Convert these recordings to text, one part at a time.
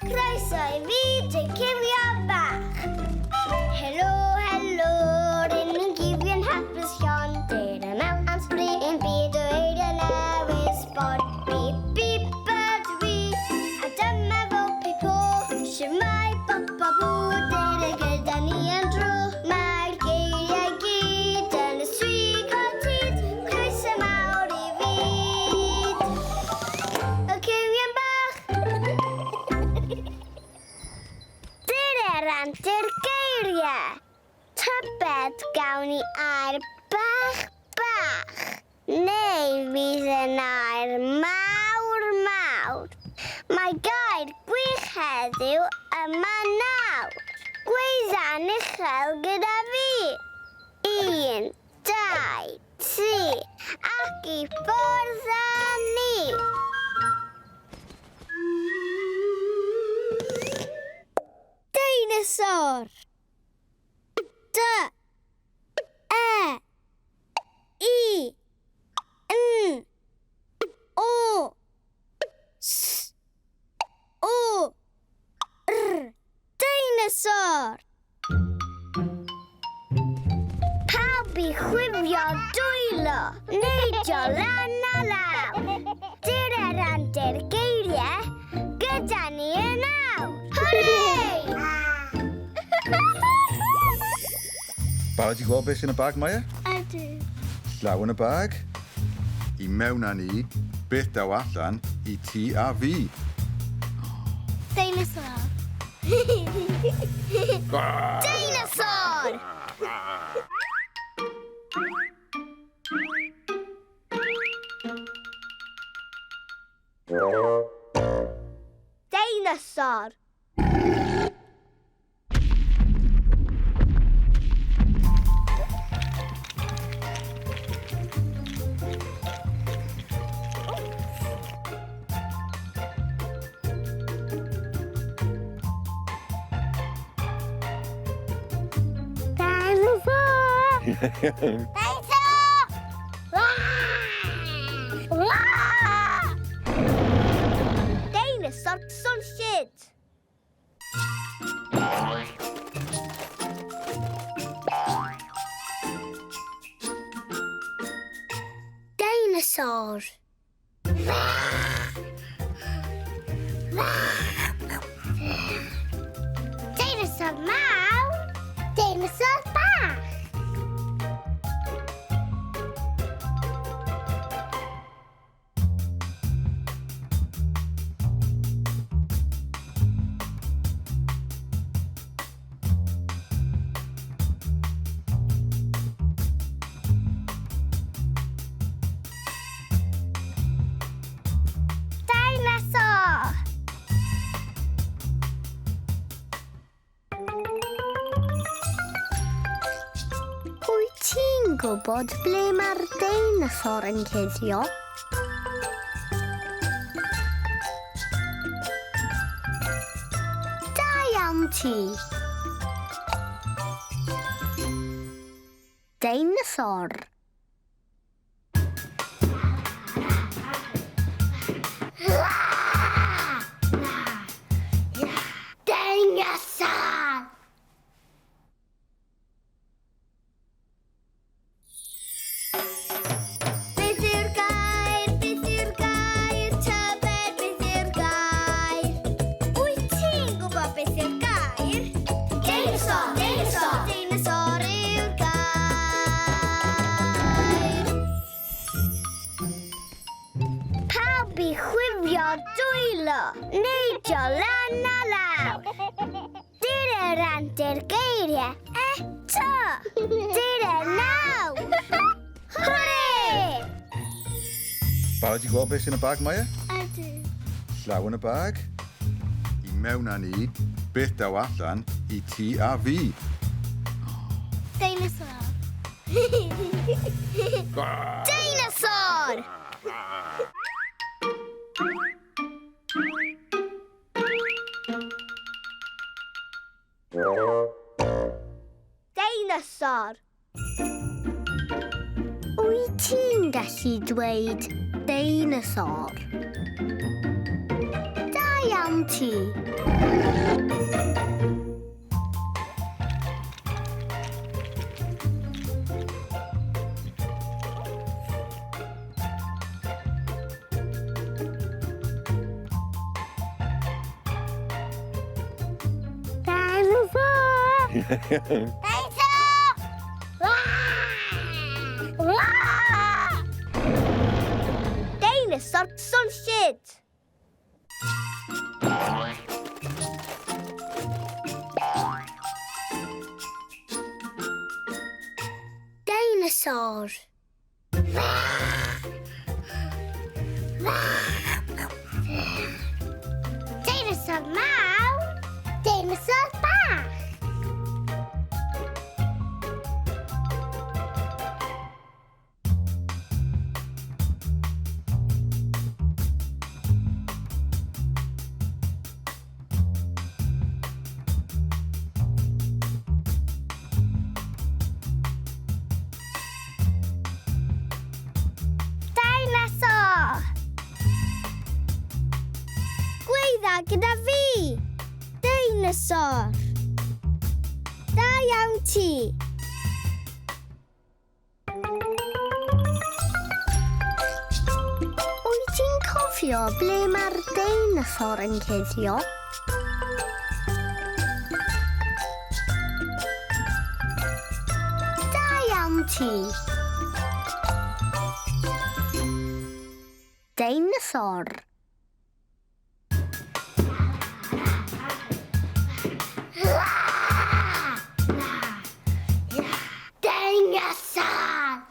Croeso i fyd y cywion bach. Helo, helo, rŷn ni'n gywion hapus iawn. Dyr mewn am sbri ein byd o eiriau newydd sbon. Bip, bip ydw i, a dyma fo Pipo. Shwmae bop a bw, dere gyda ni am dro. Mae'r geiriau gyd yn y swig o tyd. Croeso mawr i fyd y cywion bach. Dere rannu'r geiriau. Tybed gawn ni air bach bach? Neu fydd yn air mawr mawr. Mae gair gwych heddiw yma nawr. Gweidda'n uchel gyda fi. Un, dau, tri, ac i ffwrdd â ni! Deinosor! D E I N O S O R Deinosor! Pawb i chwifio dwylo, neidio lan a lawr. Dyr yr antur geiriau, gyda ni yn awr. Hwrê! Barod i gweld beth sy'n y bag, Maia? Ydw. Llaw yn y bag. I mewn â ni, beth daw allan i ti a fi? Deinosor. Deinosor! Deinosor. Dinosaur! Dinosaur! Dinosaur swnllyd! Dinosaur. Dinosaur mawr. Dinosaur bach. Dinosaur! Wyt ti'n gwybod ble mae'r deinosor yn cuddio? Da iawn ti! Deinosor. Dinosaur! Beth yw'r gair? Beth yw'r gair? Tybed beth yw'r gair? Wyt ti'n gwybod beth yw'r gair? Dinosaur! Dinosaur! Dinosaur yw'r gair! Pawb i chwifio dwylo, neidio lan a lawr. Dyr yr antur geiriau eto. Dyr y nawr. Hwrê! Barod i gweld beth sy'n y bag, Maia? Ydw. Llaw yn y bag. I mewn â ni, beth daw allan i ti a fi? Dinosaur. Dinosaur! Dinosaur. Wyt ti'n gallu dweud deinosor? Da iawn. iawn ti. Dinosaur! Dinosaur! Dinosaur swnllyd! Dinosaur! Dinosaur mawr! Dinosaur bach! Dinosaur! Gweidda gyda fi! Dinosaur! Da iawn ti! Wyt ti'n cofio ble mae'r deinosor yn cuddio? Da iawn ti! Deinosor. Dinosaur!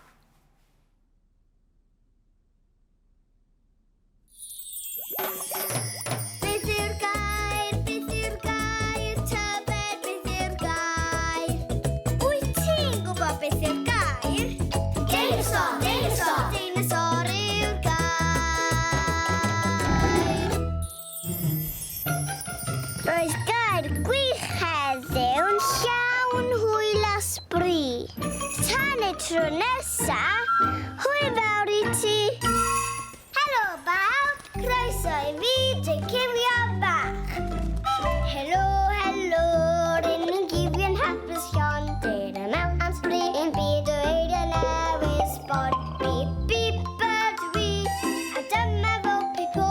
Beth yw'r gair? Beth yw'r gair? Tybed beth yw'r gair? Wyt ti'n gwybod beth yw'r gair? Dinosaur! Dinosaur! Dinosaur yw'r gair. Roedd gair gwych heddiw'n llawn hwyl a sbri. Tan y tro nesa, hwyl fawr i ti. Helo bawb, croeso i fi, dy Cywion Bach. Helo, helo, rydyn ni'n Cywion hapus iawn. Dyna mewn am sbri yn byd o eiriau newydd sbon. Bip, bip, ydw i, a dyma fo Pippo.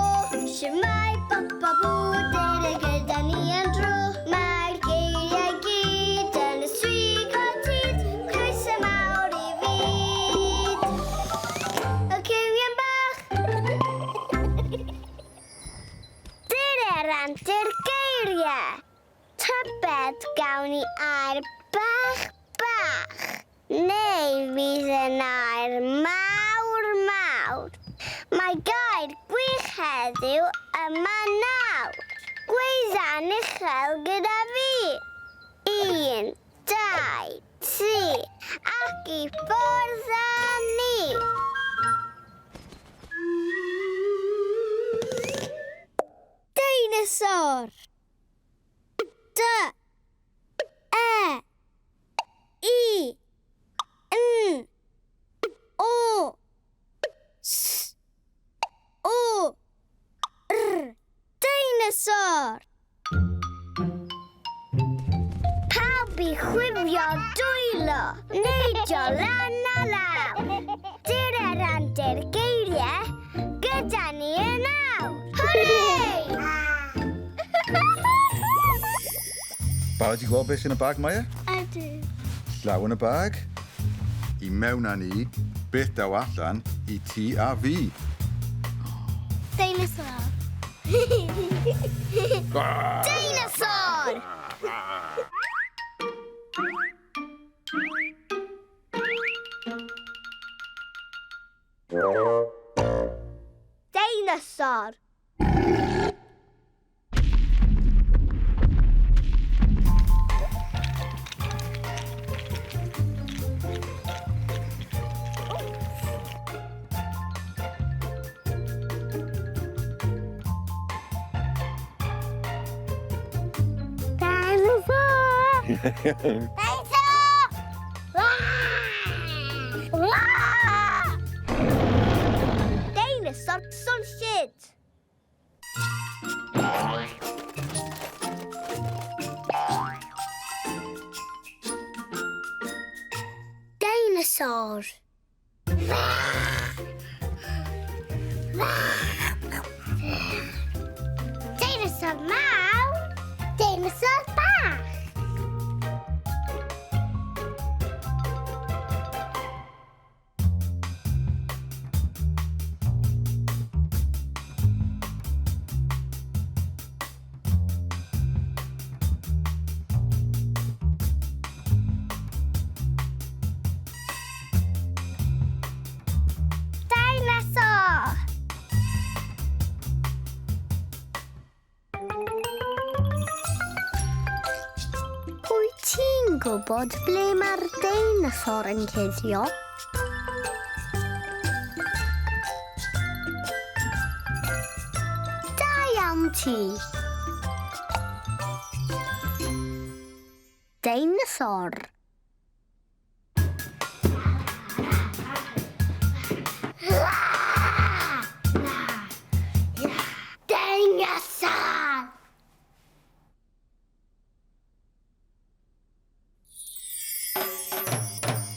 Shwmae, bop, bop, bw, dere gyda ni am dro. Mae'r geiriau gyd yn y swigo tyd. Croeso mawr i fyd. Y Cywion Bach. Dyre'r antur geiriau. Tybed gawn ni air bach bach, neu fydd yn air mawr mawr. Mae gair gwych heddiw yma nawr. Gweidda'n uchel gyda fi. 1, 2, 3, ac i ffwrdd â ni. Dinosaur. D E I N O S O R. Dinosaur. Pawb i chwifio dwylo, neidio lan a lawr. Dyre'r antur geiriau gyda ni yn awr. Hwrê! Barod i gweld beth sy'n y bag, Maia? Ydw. Llaw yn y bag. I mewn â ni, beth daw allan i ti a fi. Dinosaur. Dinosaur! Dinosaur. Dinosaur! Dinosaur! Dinosaur swnllyd! Deinosor mawr! Deinosor bach! Dinosaur! Wyt ti'n gwybod ble mae'r deinosor yn cuddio? Da iawn ti! Deinosor. Dinosaur!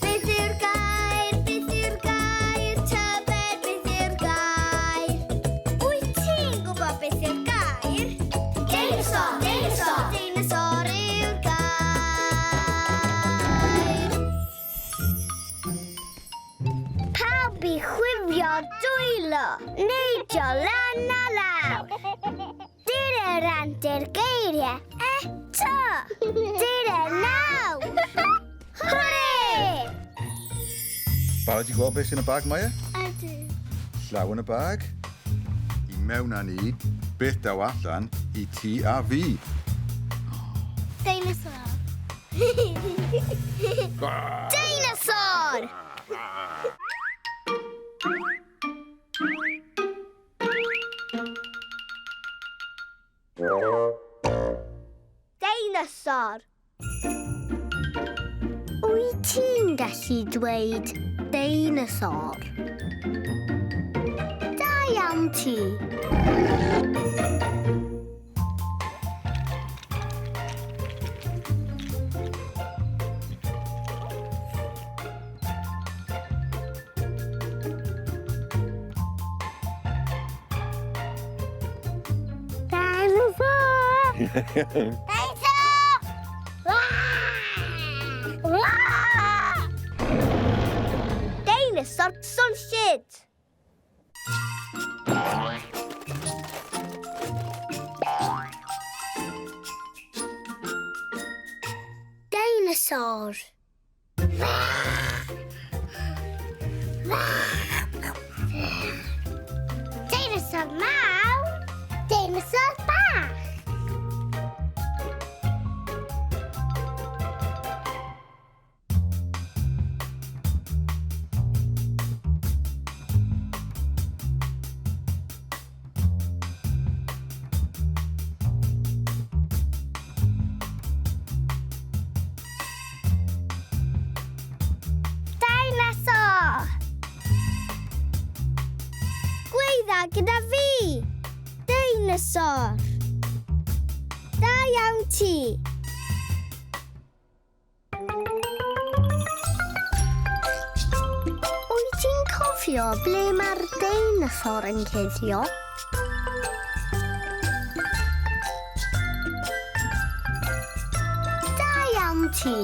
Beth yw'r gair? Beth yw'r gair? Tybed beth yw'r gair? Wyt ti'n gwybod beth yw'r gair? Dinosaur! Dinosaur! Dinosaur yw'r gair. Pawb i chwifio dwylo, neidio lan a lawr. Dyr antur geiriau eto. Dyr naw. Hwrê! Barod i gweld beth sy'n y bag, Maia? Ydw. Llaw yn y bag. I mewn â ni, beth daw allan i ti a fi. Dinosaur. Dinosaur! Dinosaur. Wyt ti'n gallu dweud dinosaur? Da iawn ti. Dinosaur! Dinosaur! Wah! Dinosaur swnllyd! Dinosaur! Dinosaur mawr! Dinosaur bach! Dinosaur! Gweidda gyda fi! Dinosaur! Da iawn ti! Wyt ti'n cofio ble mae'r deinosor yn cuddio? Da iawn ti!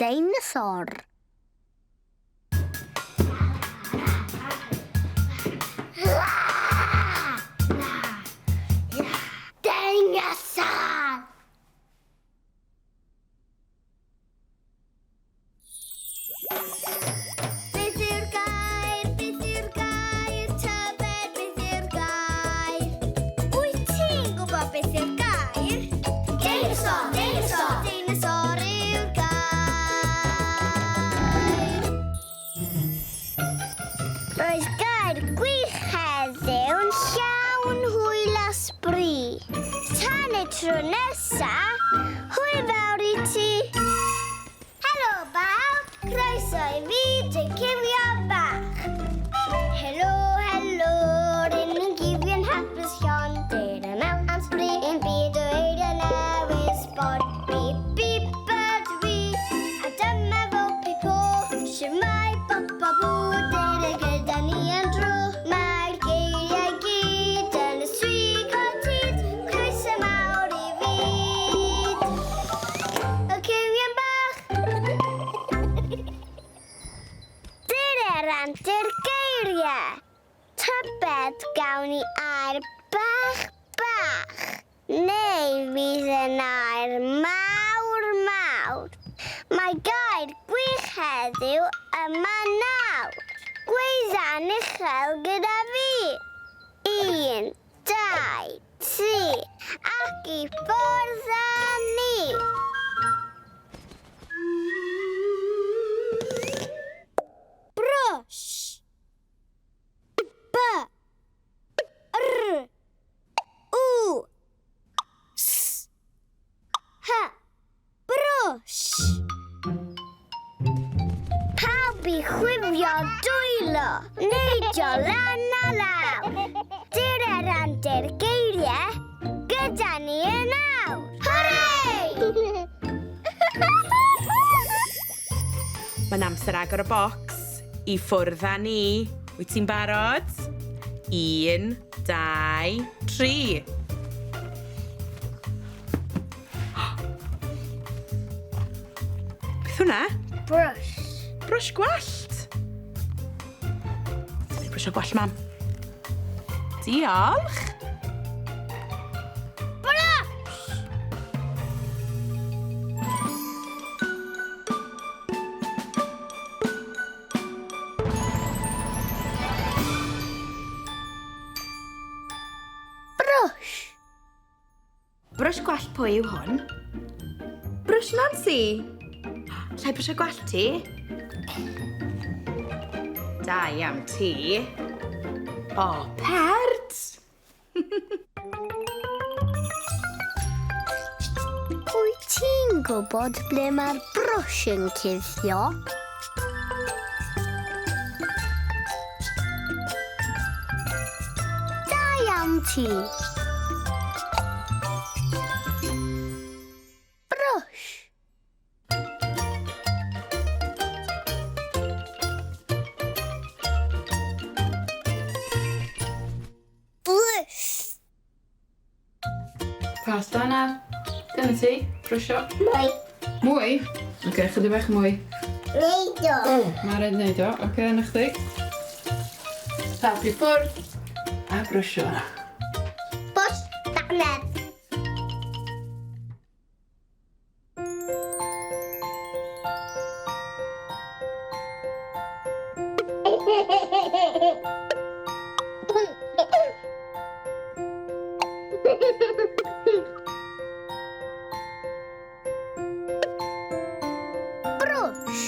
Dinosaur. Dinosaur! Beth yw'r gair? Beth yw'r gair? Tybed beth yw'r gair? Wyt ti'n gwybod beth yw'r gair? Dinosaur! Dinosaur! Dinosaur yw'r gair. Tybed gawn ni air bach bach, neu fydd yn air mawr mawr. Mae gair gwych heddiw yma nawr. Gweidda'n uchel gyda fi. Un, dau, tri, ac i ffwrdd â ni! Brwsh. B R U S H. Brwsh. Pawb i chwifio dwylo, neidio lan a lawr. Dyr yr antur geiriau gyda ni yn awr. Hwrê! Mae'n amser agor y bocs. I ffwrdd â ni. Wyt ti'n barod? Un, dau, tri. Beth hwnna? Brwsh. Brwsh gwallt. Brwsio gwallt, mam. Diolch. Brwsh! Brwsh. Brwsh gwallt pwy yw hwn? Brwsh Nancy! Llai brwsio gwallt ti? Da iawn ti. O, pert! Wyt ti'n gwybod ble mae'r brwsh yn cuddio? Da iawn ti! Brwsh! Brwsh! Pas dana. Dyna ti. Brwsio. Mwy. Mwy? Oce, okay, chydig bach mwy. Neud o. Mae'n rhaid neud o. Oce, okay, na chdi. Tap i ffwrdd. A brwsio. Bwsh dannedd. Brwsh.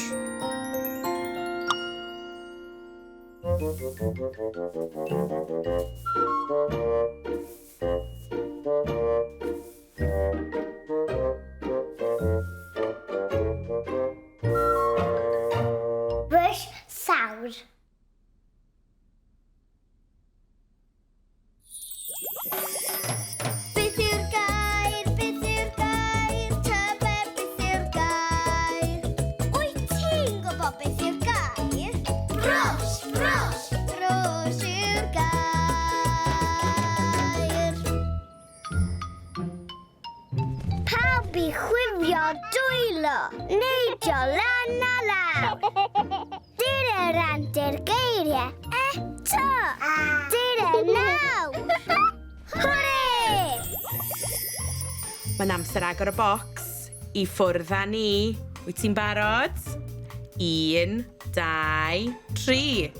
Brwsh sawr. Beth yw'r gair? Beth yw'r gair? Tybed beth yw'r gair? Wyt ti'n gwybod beth yw'r gair? Brwsh, brwsh, brwsh yw'r gair. Pawb i chwifio dwylo, neidio lan a lawr. Dyr yr antur geiriau eto. Dyr y nawr. Hwrê! Mae'n amser agor y bocs. I ffwrdd â ni. Wyt ti'n barod? Un, dau, tri.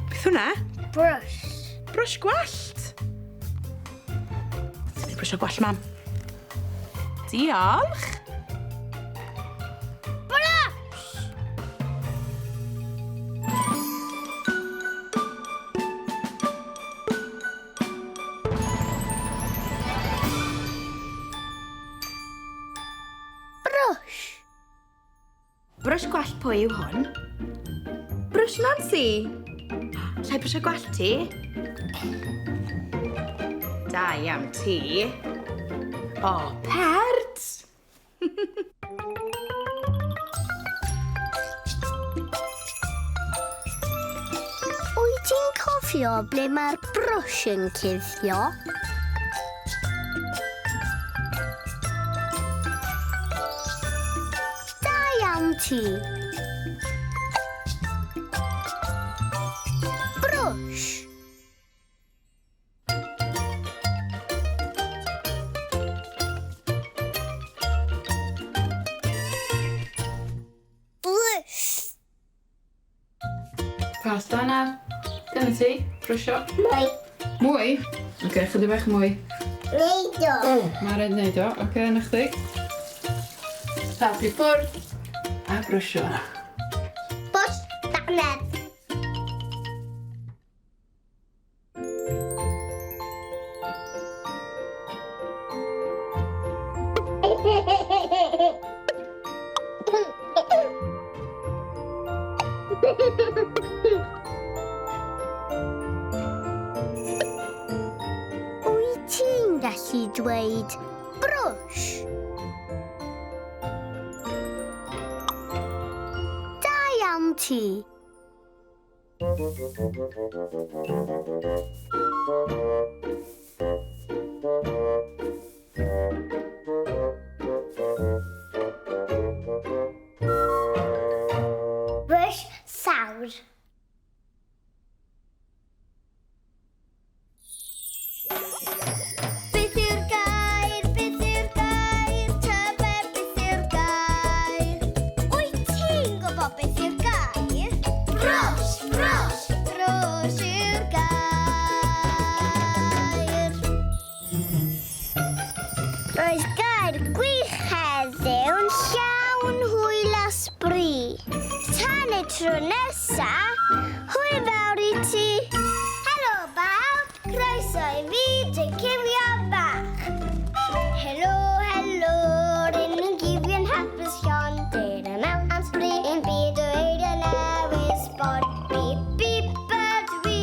Beth hwnna? Brwsh. Brwsh gwallt. Brwsio gwallt, mam. Diolch. Brwsh! Brwsh. Brwsh gwallt pwy yw hwn? Brwsh Nancy! Llai brwsio gwallt ti? Da iawn ti. O, pert! Wyt ti'n cofio ble mae'r brwsh yn cuddio? Da iawn ti. Cas dannedd. Dyna ti. Brwsio. Mwy. Mwy? Oce, chydig bach mwy. Neud o. Mared neud o. Oce, na chdi. Tap i ffwrdd. A brwsio. Bws dannedd. Wyt ti'n gallu dweud brwsh? Da iawn ti. Brwsh sawr. Beth yw'r gair? Beth yw'r gair? Tybed beth yw'r gair? Wyt ti'n gwybod beth yw'r gair? Brwsh, brwsh, brwsh yw'r gair. Roedd gair gwych heddiw'n llawn hwyl a sbri. Tan y tro nesa, hwyl fawr i ti. Helo bawb, croeso i fyd y cywion bach. Helo, helo, rydyn ni'n gywion hapus iawn. Dyna mewn am sbri yn byd o eiriau newydd sbon. Bip, bip, ydw i,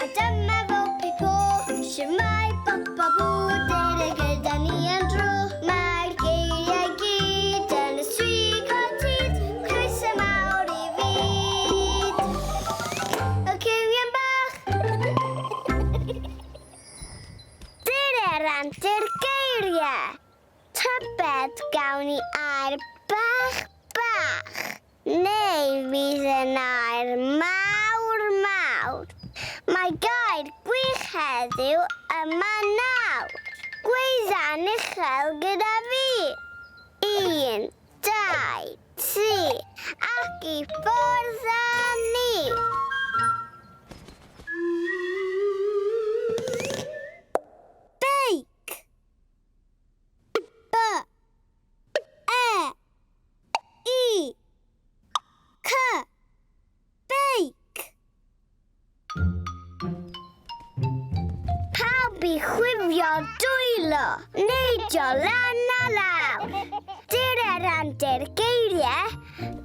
a dyma fo Pipo. Shwmae, bop, bop, bw, dyna gyda ni am dro. Mae'r geiriau gyd yn y swig o tyd. Croeso mawr i fyd. Y cywion bach. Dyna'r antur geiriau. Tybed gawn ni air bach bach. Neu fydd yn air mawr mawr. Mae gair gwych heddiw yma nawr. Gweidda'n uchel gyda fi. 1, 2, 3, ac i ffwrdd â ni. Beic. B. E. I. C. Beic. Pawb i chwifio dwylo, neidio lan a lawr. Dyna'r antur geiriau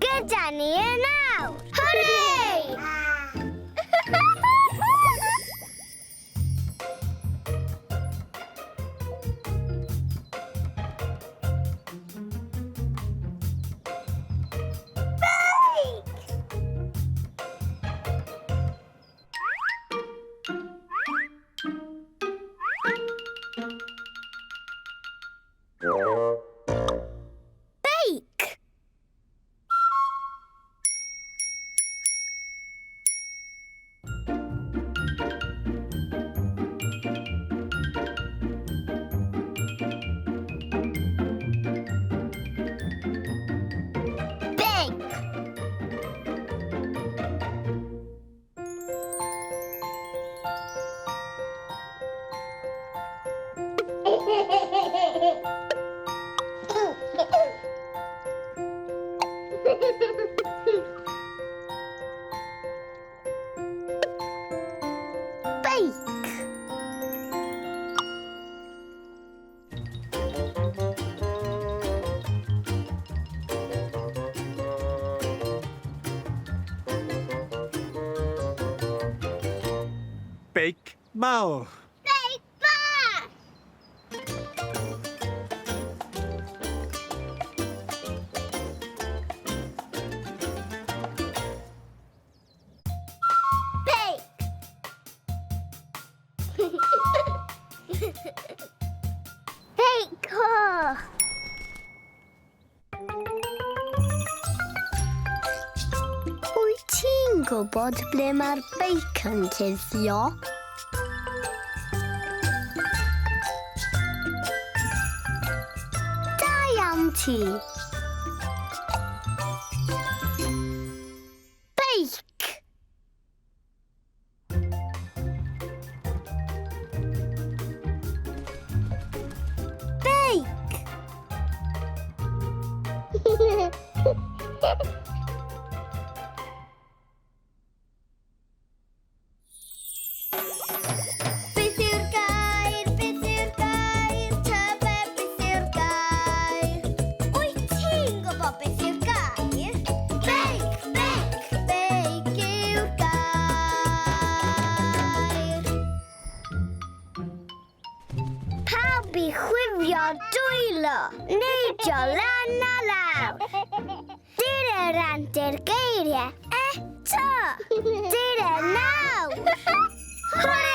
gyda ni yn awr. Hwrê! Beic! Beic! Beic! Beic! Beic mawr. Beic bach! Beic! Beic coch! Wyt ti'n gwybod ble mae'r beic yn cuddio? Da iawn ti! Beic! chwifio dwylo, neidio lan a lawr. Dyna rant i'r geiriau eto. Dyna nawr. Hwrê!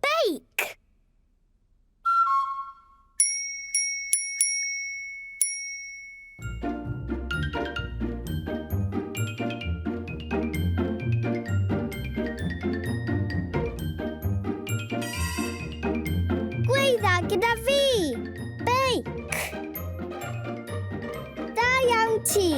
Beic! Beic! Gweidda gyda fi! Beic! Da iawn ti!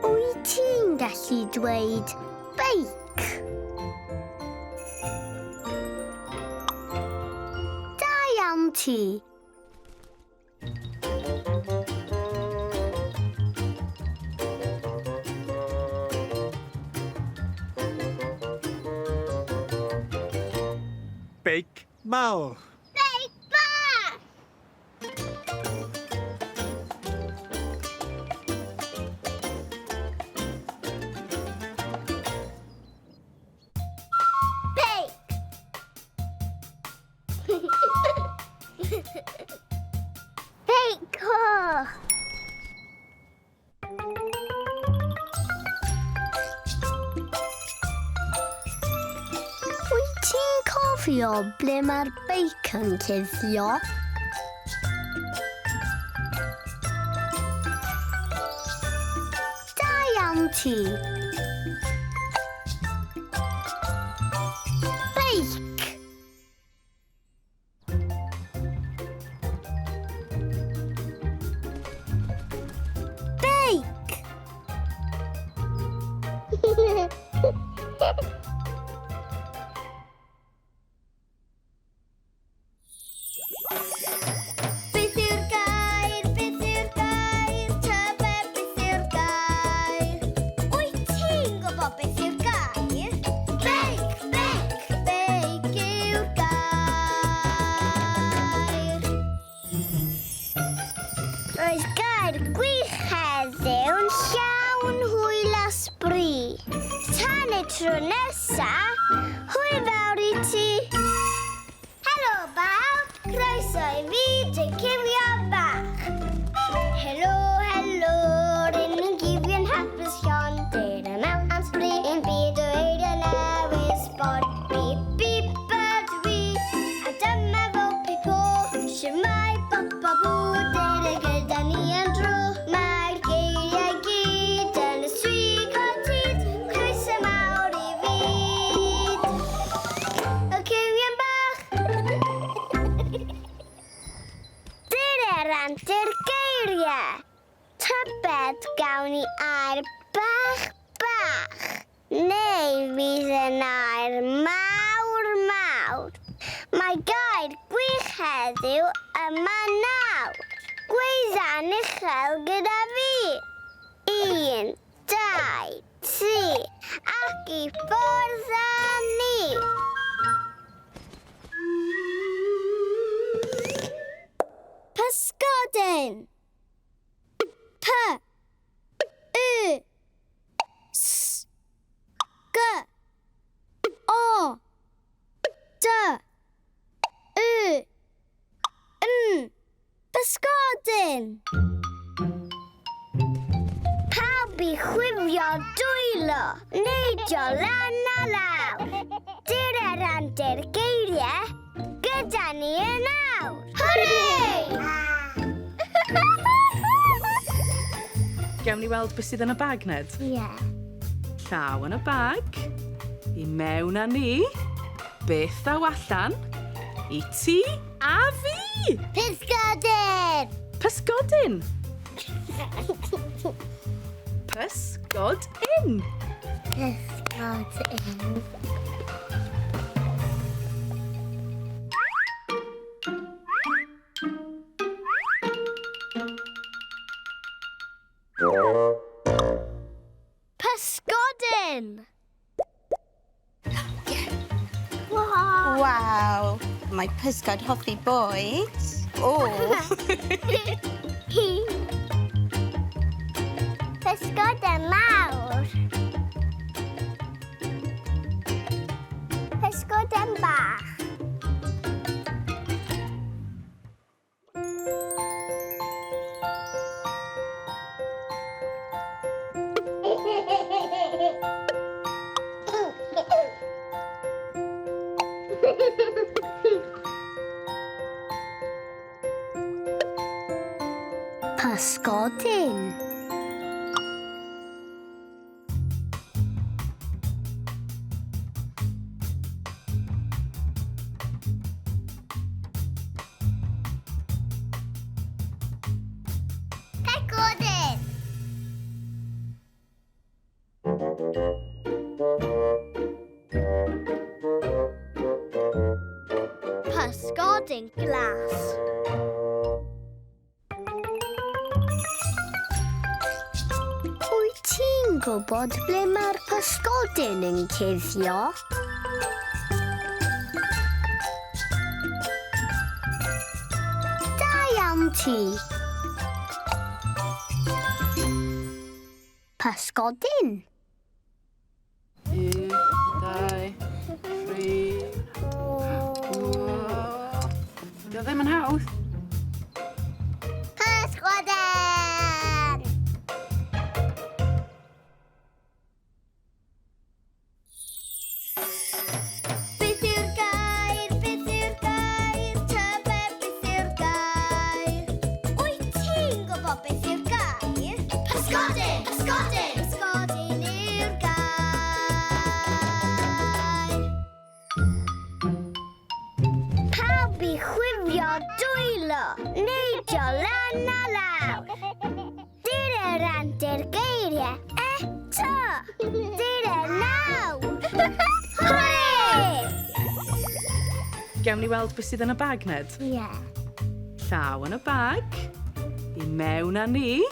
Wyt ti'n gallu dweud beic? Da iawn ti. Beic mawr. Beic bach! Beic! Beic coch! Wyt ti'n cofio ble mae'r beic yn cuddio? Da iawn ti! Beic! Beic! Beth yw'r gair? Beth yw'r gair? Tybed beth yw'r gair? Wyt ti'n gwybod beth yw'r gair? Beic! Beic! Beic yw'r gair. Roedd gair gwych heddiw'n llawn hwyl a sbri. Tan y tro nesa, hwyl fawr i ti. Helo bawb, croeso i fi, dy Cifio Bach. Helo, helo, rŷn ni'n gifio'n hapus iawn. Dyna mewn am sbri yn byd o eiriau newydd sbon. Bip, bip, ydw i, a dyma fo Pipo. Shwmae, bop, a bw, dere gyda ni am dro. Mae'r geiriau gyd yn y swig o tyd. Croeso mawr i fyd. Y cywion bach. Dyna rant i'r geiriau. Tybed gawn ni air bach bach, neu fydd yn air mawr mawr. Mae gair gwych heddiw yma nawr. Gweidda'n uchel gyda fi. 1, 2, 3, ac i ffwrdd â ni. Pysgodyn. P Y S G O D Y N. Pysgodyn. Pawb i chwifio dwylo, neidio lan a lawr. Dyna rant i'r geiriau, gyda ni yn awr. Hwrê! Gawn ni weld beth sydd yn y bag, Ned? Ie. Llaw yn y bag, i mewn â ni, beth ddaw allan, i ti a fi! Pysgodyn! Pysgodyn! Pysgodyn. Pysgodyn. Pysgodyn! Waw, mae pysgod hoffi bwyd. O! Pysgodyn mawr. Pysgodyn bach. Pysgodyn. Pysgodyn. Pysgodyn glas. Wyt ti'n gwybod ble mae'r pysgodyn yn cuddio? Da iawn ti. Pysgodyn. 1, 2, 3. Dio ddim yn hawdd. Pysgodyn! Beth yw'r gair? Beth yw'r gair? Tybed beth yw'r gair? Wyt ti'n gwybod beth yw'r gair? Pysgodyn! Pysgodyn! Pysgodyn yw'r gair. Pawb i chwifio dwylo, neidio lan a lawr. Dyna rant yr geiriau eto. Dyna naw. Hwrê! Gawn ni weld beth sydd yn y bag, Ned? Ie. Yeah. Llaw yn y bag. I mewn â ni.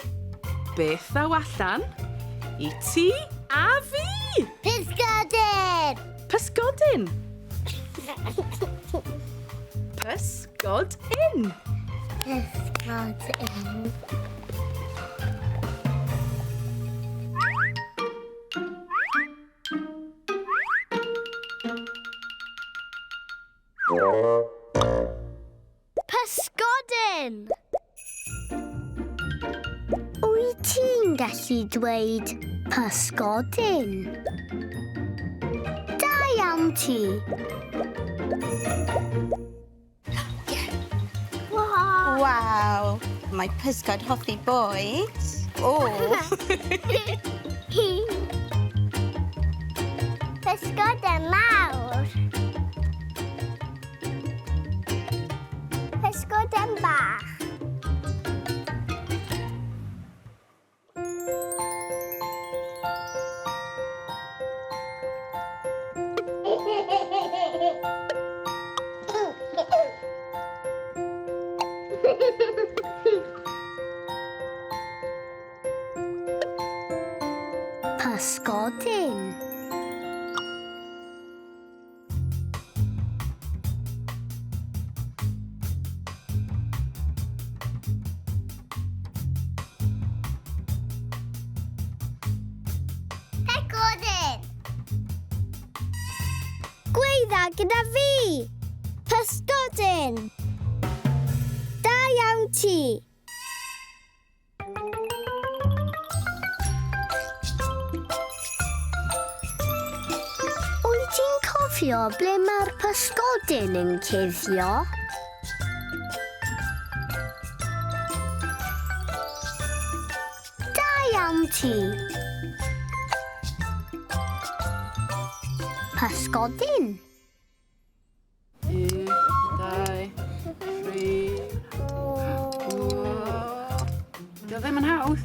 Beth ddaw allan? I ti a fi! Pysgodyn! Pysgodyn! Pysgodyn! Pysgodyn. Pysgodyn! Wyt ti'n gallu dweud pysgodyn? Da iawn ti. Waw, mae pysgod hoffi bwyd. O! Pysgodyn mawr. Pysgodyn bach. Pysgodyn. Pysgodyn. Gweidda gyda fi. Pysgodyn. Da iawn ti. Wyt ti'n cofio ble mae'r pysgodyn yn cuddio? Da iawn ti. Pysgodyn. 1, 2, 3. Dio ddim yn hawdd.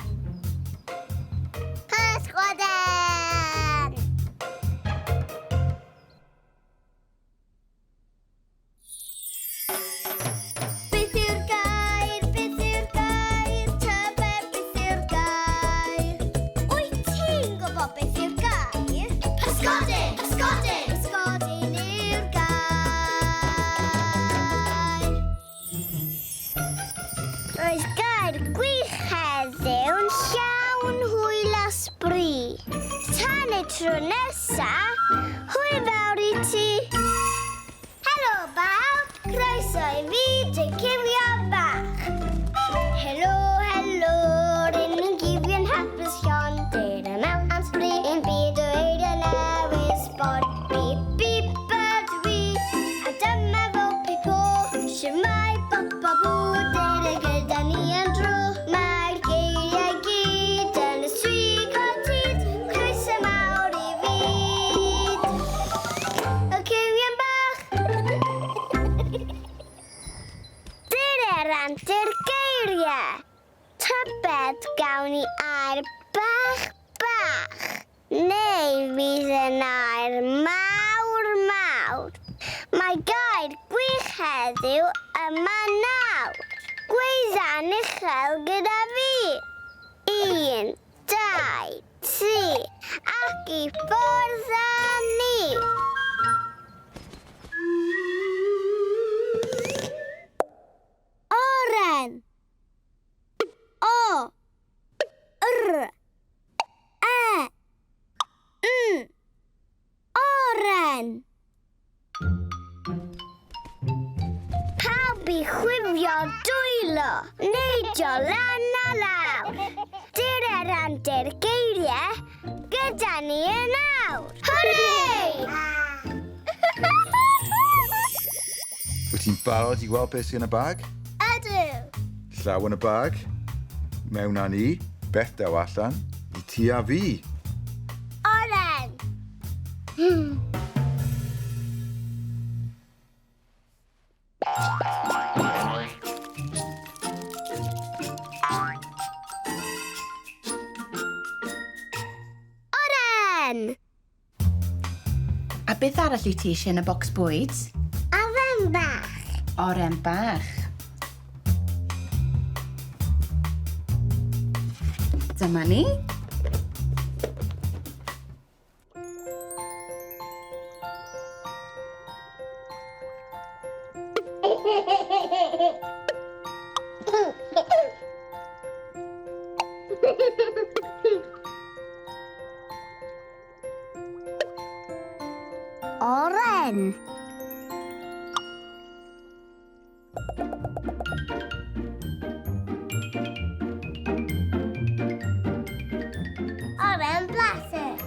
antur geiriau. Tybed gawn ni air bach bach, neu fydd yn air mawr mawr. Mae gair gwych heddiw yma nawr. Gweidda'n uchel gyda fi. 1, 2, 3, ac i ffwrdd â ni! Oren. O. R. E. N. Oren. Pawb i chwifio dwylo, neidio lan a lawr. Dyr yr antur geiriau gyda ni yn awr. Hwrê! Wyt ti'n barod i gweld beth sy'n yn y bag? Ydw. Llaw yn y bag. Mewn â ni, beth daw allan, i ti a fi. Oren. Oren! A beth arall wyt ti eisiau yn y bocs bwyd? Oren bach. Oren bach. Dyma ni. Oren. Oren blasus.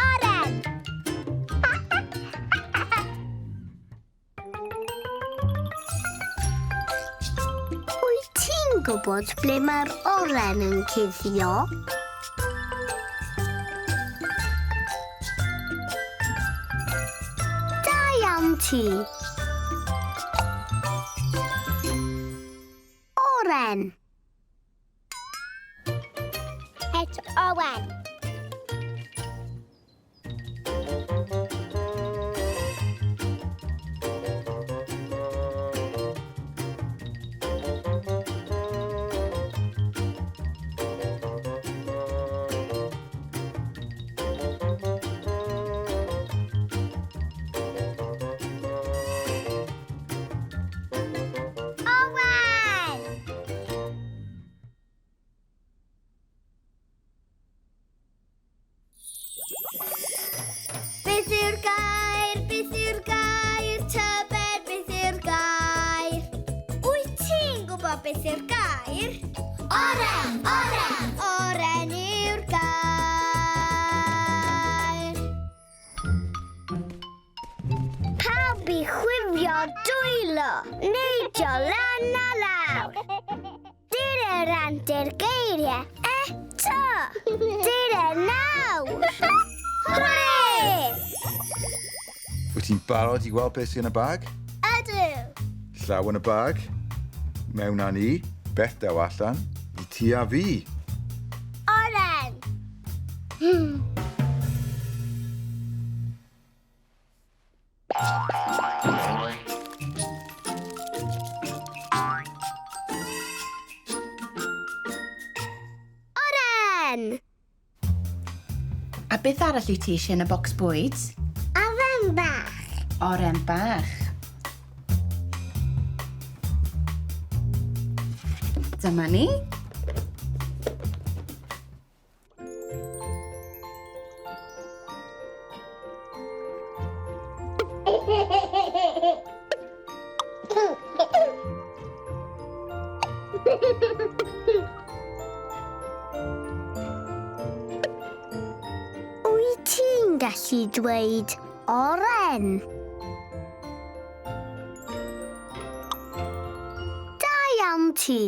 Oren. Wyt ti'n gwybod ble mae'r oren yn cuddio? Da iawn ti. Oren. Het Owen. Owen! Beth yw'r gair? Beth yw'r gair? Tybed beth yw'r gair? Wyt ti'n gwybod beth yw'r gair? Oren! Oren! Oren yw'r gair. Pawb i chwifio dwylo, neidio lan a lawr. Dyr yr antur geiriau eto. Dyr y nawr. Hwrê! Wyt ti'n barod i gweld beth sy'n yn y bag? Ydw. Llaw yn y bag. Mewn â ni, beth daw allan, i ti a fi. Oren. Oren! A beth arall wyt ti eisiau yn y bocs bwyd? Oren bach. Oren bach. Dyma ni. Wyt ti'n gallu dweud oren? Da iawn ti.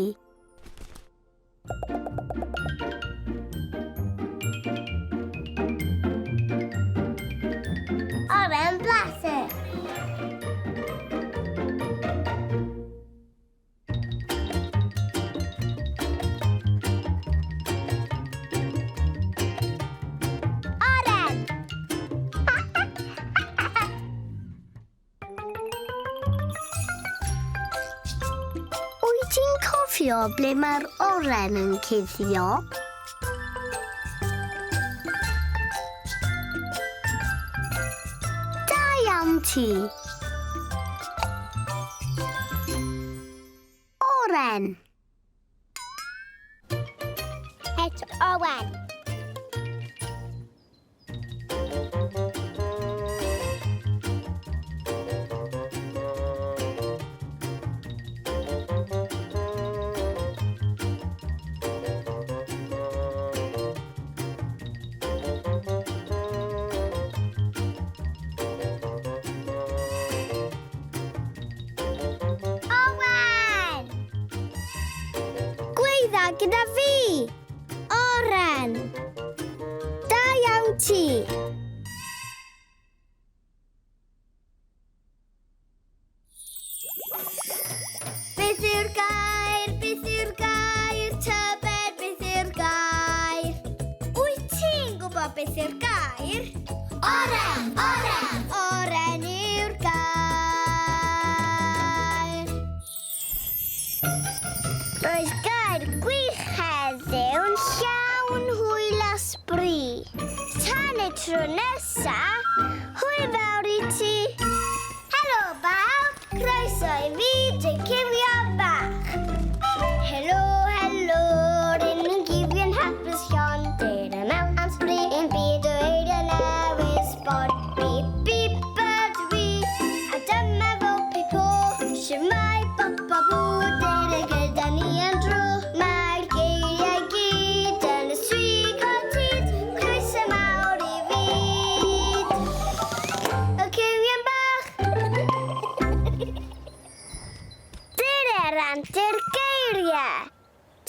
cofio ble mae'r oren yn cuddio? Da iawn ti. Oren. Het Owen. Owen! Gweidda gyda fi! Oren! Da iawn ti! Beth yw'r gair? Beth yw'r gair? Tybed beth yw'r gair? Wyt ti'n gwybod beth yw'r gair? Oren! Oren! Oren yw'r gair. Roedd gair gwych heddiw'n llawn hwyl a sbri. Tan y tro nesa, hwyl fawr i ti. Helo bawb, croeso i fi, dy Cywion Bach. Helo, helo, rydyn ni'n gywion hapus iawn. Dyr mewn am sbri yn byd o eiriau newydd sbon. Bip, bip, ydw i, a dyma fo Pipo. Shwmae, bop, bop, bw, dyr gyda ni am dro. Mae'r geiriau gyd yn y swigo tyd. Croeso mawr i fyd. Y Cywion Bach. Dyr antur geiriau.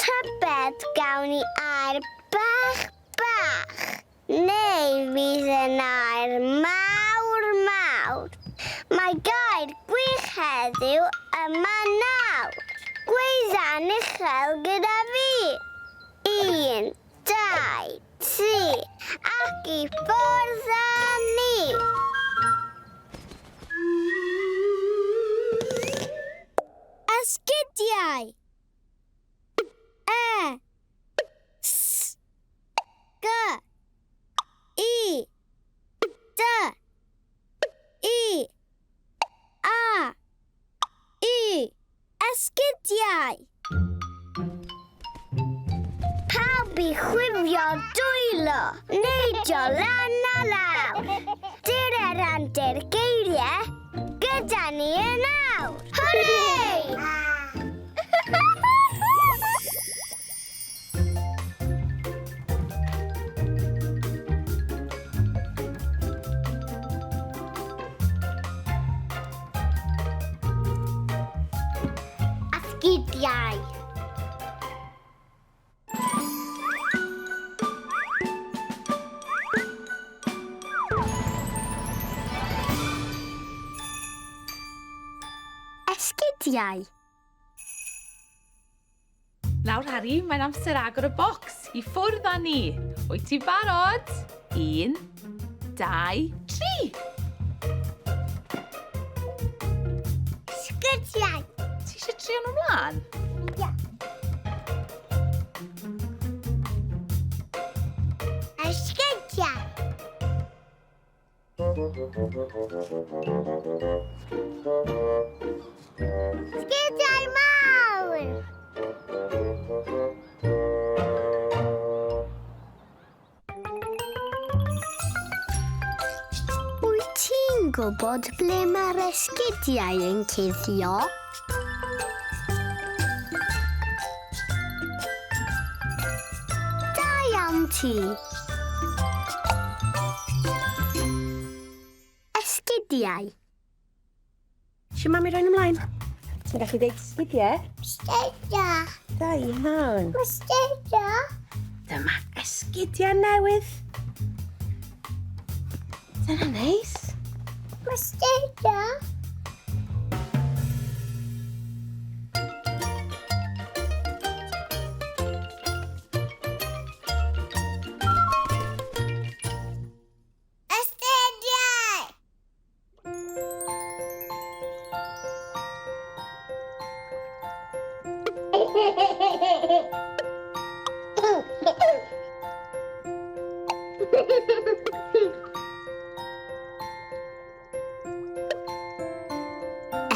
Tybed gawn ni air bach bach. Neu fydd yn air mawr mawr. Mae gair gwych heddiw yma nawr. Gweidda'n uchel gyda fi. 1, 2, 3, ac i ffwrdd â ni. Esgidiau. E. S. G. I. D. I. A. U. Esgidiau. Pawb i chwifio dwylo, neidio lan a lawr. Dyr yr antur geiriau, gyda ni yn awr. Hwrê! Esgidiau. Esgidiau. Nawr, Harry, mae'n amser agor y bocs. I ffwrdd â ni. Wyt ti'n barod? 1, 2, 3. Esgidiau. Ti eisiau trio nhw mlaen? Ia. Esgidiau. Esgidiau mawr. Wyt ti'n gwybod ble mae'r esgidiau yn cuddio? Da iawn ti. Esgidiau. Siwm mami roi'n ymlaen? Ti'n gallu deud sgidiau? Sgidiau. Da iawn. Sgidiau. Dyma esgidiau newydd. Dyna neis. Sgidiau. Esgidiau.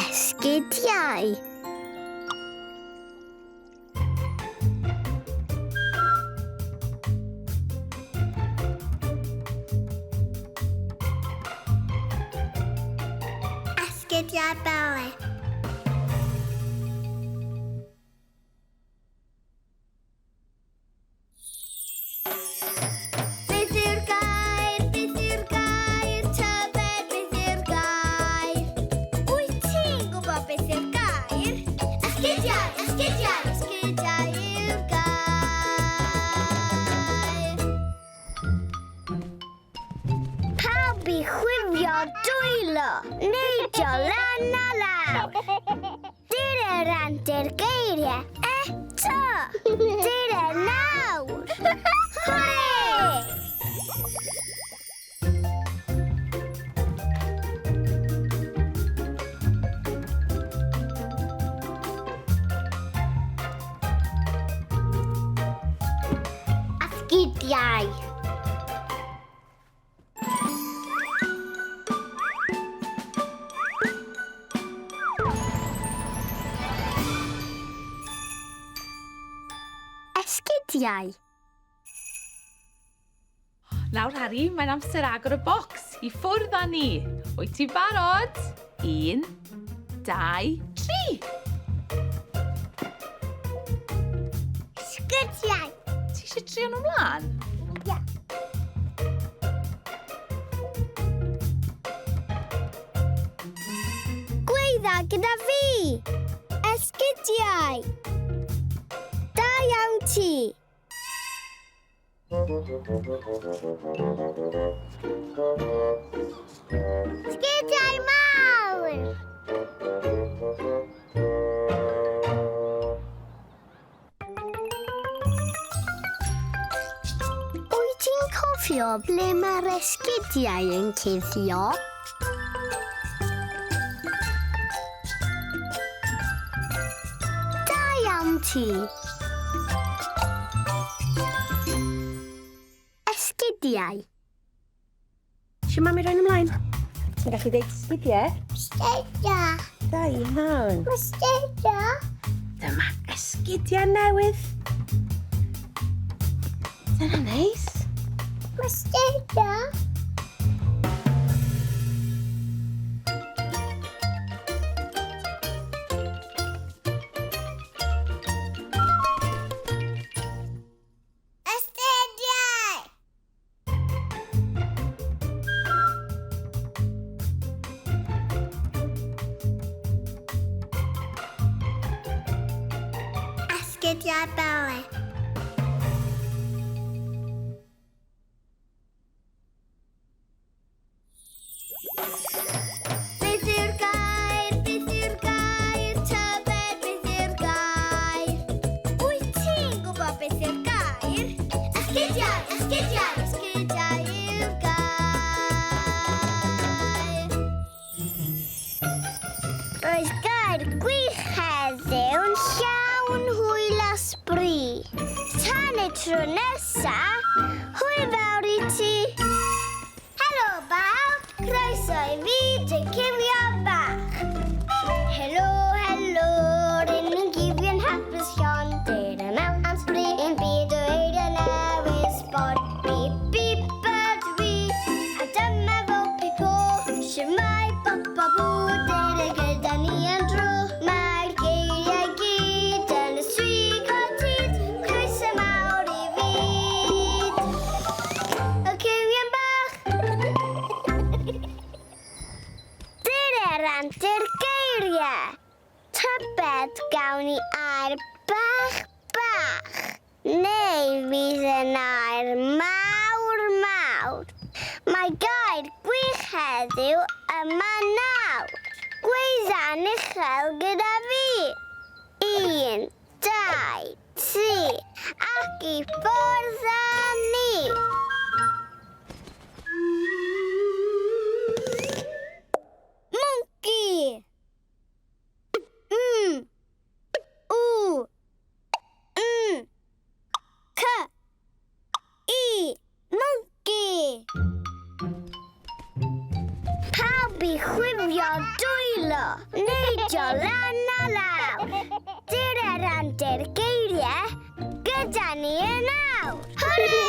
Esgidiau. Esgidiau bale. Beth yw'r gair? Beth yw'r gair? Tybed beth yw'r gair? Wyt ti'n gwybod beth yw'r gair? Esgidiau! Esgidiau! Esgidiau yw'r gair. Pawb i chwifio dwylo, neidio lan a lawr. Dyr antur geiriau eto. Dyr nawr. Hwrê! Esgidiau. Esgidiau. Nawr, Harry, mae'n amser agor y bocs. I ffwrdd â ni. Wyt ti'n barod? 1, 2, 3. Esgidiau. Ti eisiau trio nhw mlaen? Ie. Gweidda gyda fi. Esgidiau. Da iawn ti. Esgidiau mawr. Wyt ti'n cofio ble mae'r esgidiau yn cuddio? Da iawn ti. Esgidiau. Eisiau mami roi ymlaen? Ti'n gallu dweud sgidiau? Esgidiau. Da iawn. Esgidiau. Dyma esgidiau newydd. Dyna neis. Esgidiau. Esgidiau. Esgidiau bale. Beth yw'r gair? Beth yw'r gair? Tybed beth yw'r gair? Wyt ti'n gwybod beth yw'r gair? Esgidiau! Esgidiau! Esgidiau yw'r gair. Roedd gair gwych heddiw'n llawn hwyl a sbri. Tan y tro nesa, hwyl fawr i ti. Helo bawb, croeso i fyd y cywion bach. Helo, helo, rydyn ni'n gywion hapus iawn. Dyna mewn am sbri yn byd o eiriau newydd sbon. Bip, bip, ydw i, a dyma fo Pipo. Shwmae bop a bw, dyna gyda ni am dro. Mae'r geiriau gyd yn y swigod hyd. Croeso mawr i fyd y cywion bach. Dyna'r antur geiriau. Tybed gawn ni air bach bach. Neu fydd yn air mawr mawr. Mae gair gwych heddiw yma nawr. Gweidda'n uchel gyda fi. 1, 2, 3, ac i ffwrdd â ni. Monkey. M. U. i chwifio dwylo, neidio lan a lawr. Dyr yr antur geiriau gyda ni yn awr. Hwrê!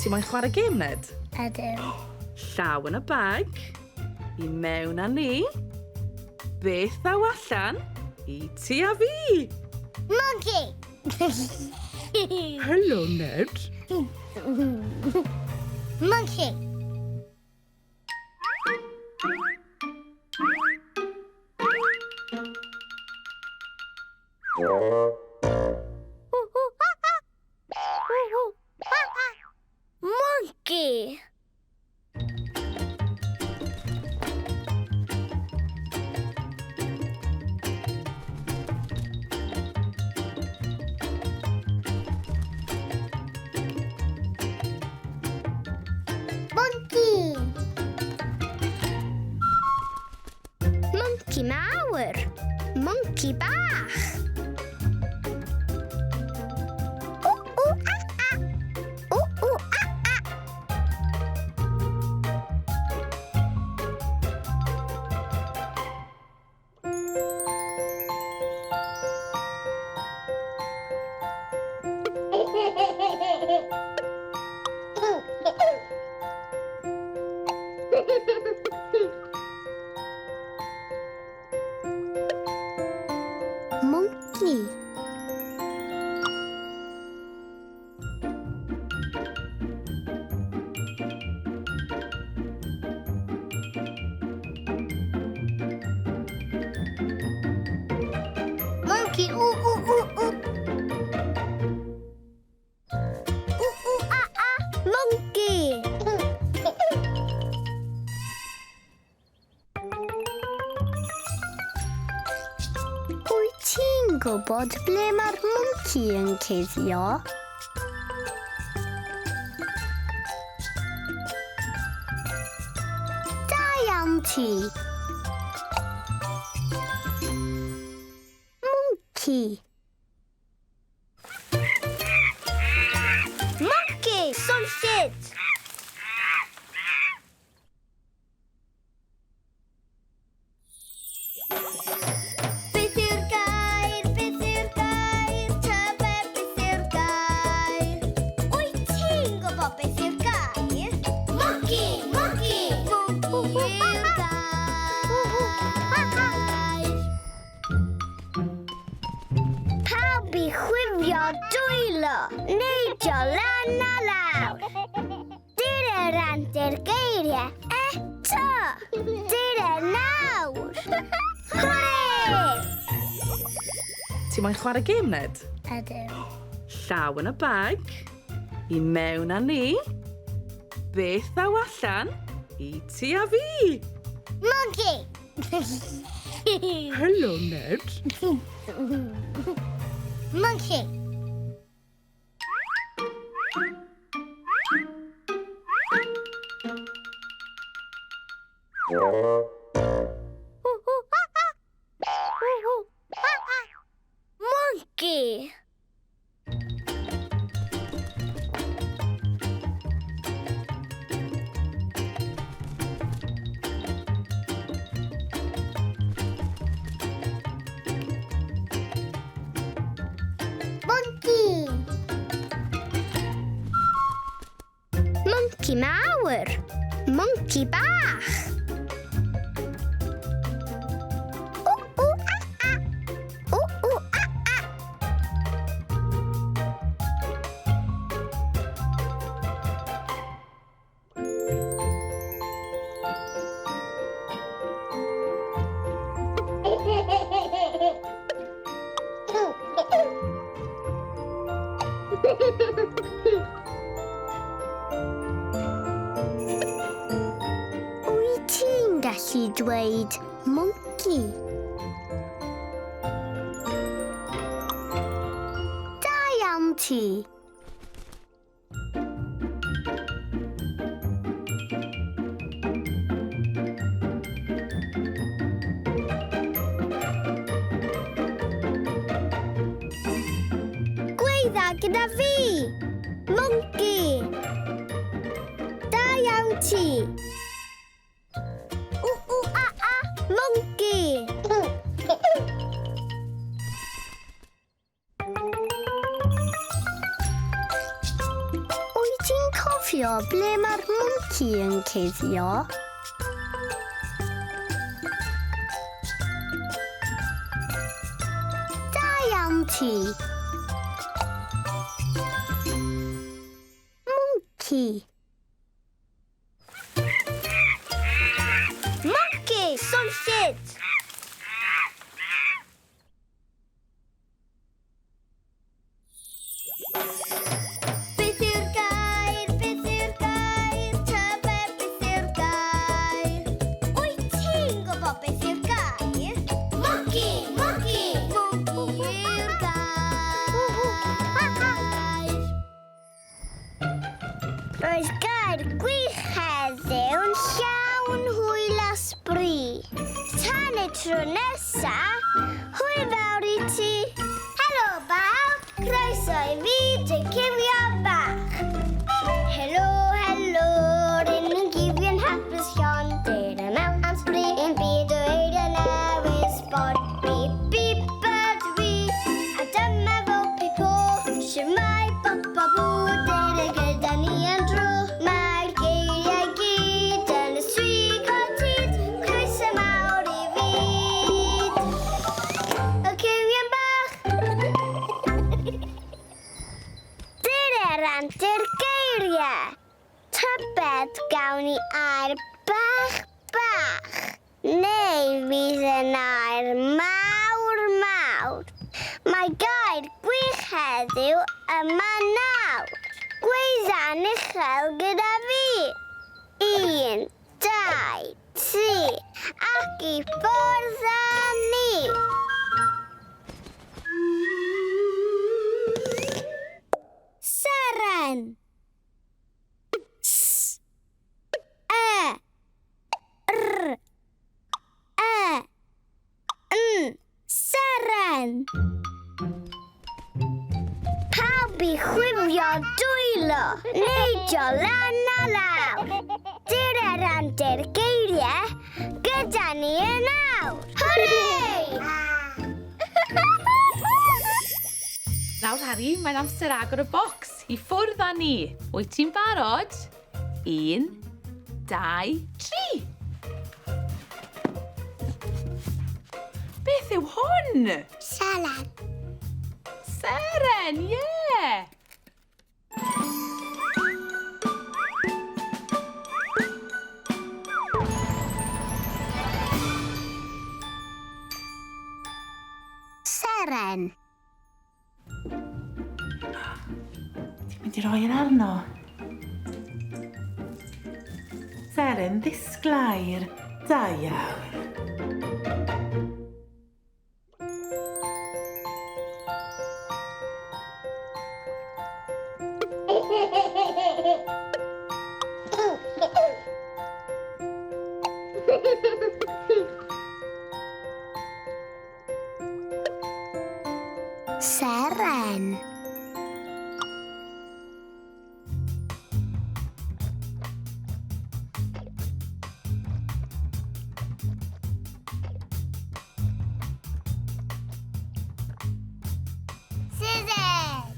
Ti moyn chwarae gêm, Ned? Ydw. Llaw yn y bag, i mewn â ni. Beth ddaw allan i ti a fi? Monkey! Helo, Ned. Monkey! Monkey! Monkey! Monkey mawr. Monkey bach. O, o, a, a. O, o, a, a. Monkey. Monkey, ooh, ooh, ooh, ooh. Ooh, ooh, ah, ah. Monkey. Wyt ti'n gwybod ble mae'r monkey yn cuddio? Da iawn ti. Monkey. Monkey! Sausage! Beth yw'r gair? Beth yw'r gair? Tybed beth yw'r gair? Wyt ti'n gwybod beth yw'r gair? Monkey! Monkey! Monkey yw'r gair. Pawb i chwifio dwylo, neidio lan a lawr. Dyr yr antur geiriau eto. Dyr e nawr. Hwrê! Ti moyn chwarae gêm, Ned? Ydw. Llaw yn y bag, i mewn â ni. Beth ddaw allan i ti a fi? Monkey! Helo, Ned. Monkey! Monkey! Monkey! Monkey mawr. Monkey bach. O, o, a, a. O, o, a, a. Wyt ti'n gallu dweud monkey? Da iawn ti. Gweidda gyda fi! Monkey! Da. ti. W, W, A, A, monkey. Wyt ti'n cofio ble mae'r monkey yn cuddio? Da iawn ti. Monkey. Monkey, swnllyd! Beth yw'r gair? Beth yw'r gair? Tybed beth yw'r gair? Wyt ti'n gwybod beth yw'r gair? Monkey! Monkey! Monkey yw'r gair. Roedd gair gwych heddiw'n llawn hwyl a sbri. Tan y tro nesa, hwyl fawr i ti. Helo bawb, croeso i fi, dy Cywion Bach. Helo, helo, rydyn ni'n gywion hapus iawn. Dyr yma am sbri yn byd o eiriau newydd sbon. Bip, bip, ydw i, a dyma fo Pipo. Shwmae, bop, bop, bw, dyr y gyda ni am dro. Mae'r geiriau gyd yn y swig o tyd. Croeso mawr i fyd. Y Cywion Bach. Dyr yr antur geiriau. Tybed gawn ni air bach bach. Neu fydd yn air mawr mawr. Mae gair gwych heddiw yma nawr. Gweidda'n uchel gyda fi. 1, 2, 3, ac i ffwrdd â ni. Seren. S. E. R. E. N. Seren. Pawb i chwifio dwylo, neidio lan a lawr. Dyr yr antur geiriau, gyda ni yn awr. Hwrê! Nawr, Harry, mae'n amser agor y bocs. I ffwrdd â ni. Wyt ti'n barod? 1, 2, 3. Beth yw hwn? Seren. Seren, ie! Yeah. Seren. Ti'n mynd i roi yn arno? Seren ddisglair. Da iawn. Seren. Scissors.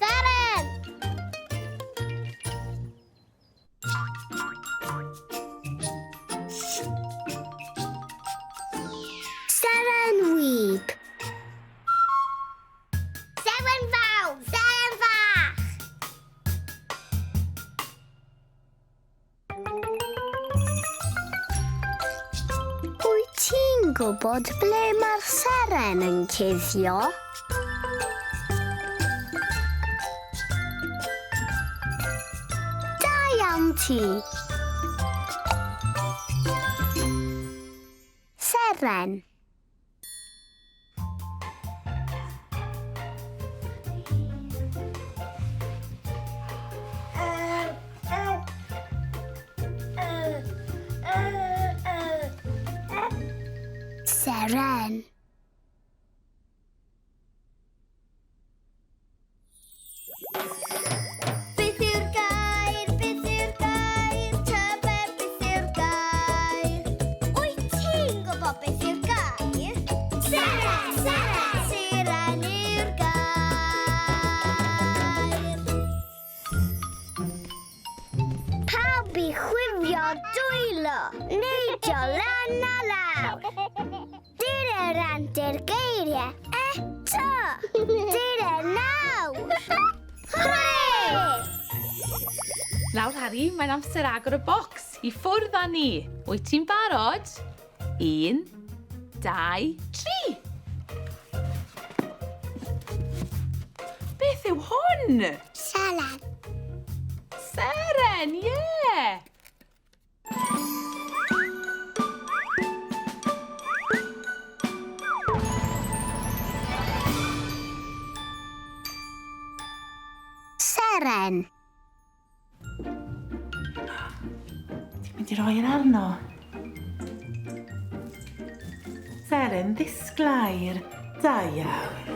Seren. Seren wib. Seren fawr. Seren fach. Wyt ti'n gwybod ble mae'r seren yn cuddio? Da iawn ti. Seren. Seren. Beth yw'r gair? gwybod beth yw'r gair? Seren! Seren! Seren yw'r gair. Pawb i chwifio dwylo, neidio lan a lawr. Dyr antur geiriau eto. Dyr nawr. Hwrê! Nawr, Harry, mae'n amser agor y bocs. I ffwrdd â ni. Wyt ti'n barod? 1, 2, 3. Beth yw hwn? Seren. Seren, ie! Yeah. Seren. Ti'n mynd i roi yr arno? Seren ddisglair. Da iawn.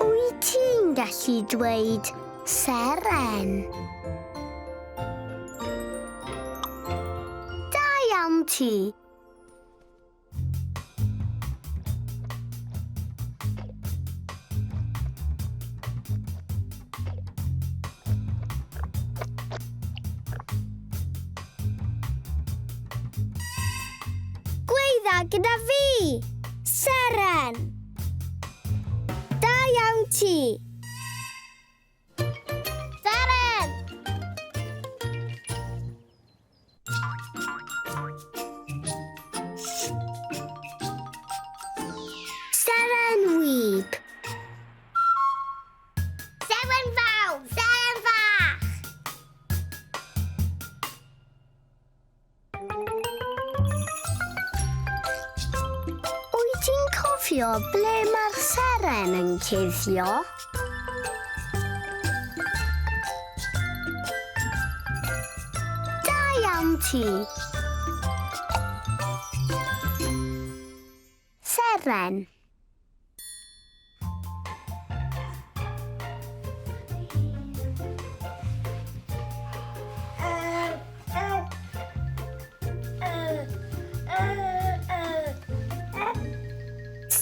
Wyt ti'n gallu dweud seren? Da iawn ti. Gweidda gyda fi! Seren! Da iawn ti! Seren! Seren wib. Seren fawr! Seren fach! Wyt ti'n cofio ble mae'r seren yn cuddio? Da iawn ti! Seren.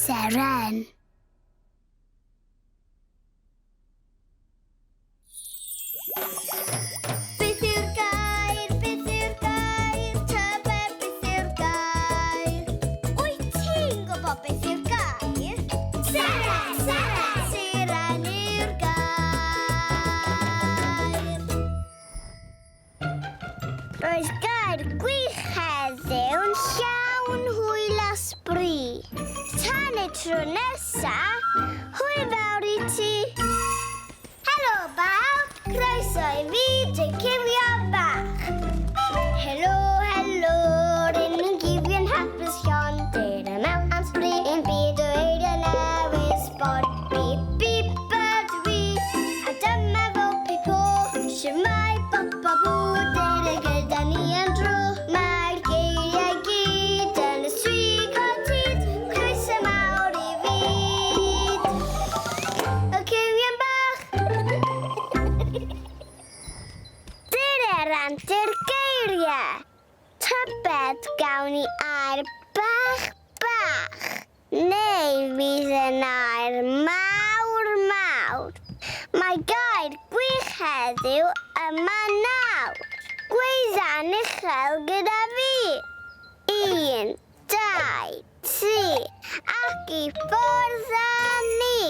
Seren. Beth yw'r gair? Beth yw'r gair? Tybed beth yw'r gair? Wyt ti'n gwybod beth yw'r gair? Seren! Seren! Seren yw'r gair. Roedd gair gwych heddiw'n llawn hwyl a sbri. Tan y tro nesa, hwyl fawr i ti. Helo bawb, croeso i fyd y cywion bach. Helo, helo, rydyn ni'n gywion hapus iawn. Dyr mewn am sbri yn byd o eiriau newydd sbon. Bip, bip, ydw i, a dyma fo Pipo. Shwmae, bop, bop, bw, dyr gyda ni am dro. Mae'r geiriau gyd yn y swig o tyd. Croeso mawr i fyd y cywion bach. Dyr antur geiriau. Tybed gawn ni air bach bach. Neu fydd yn air mawr mawr. Mae gair gwych heddiw yma nawr. Gweidda'n uchel gyda fi. 1, 2, 3, ac i ffwrdd â ni.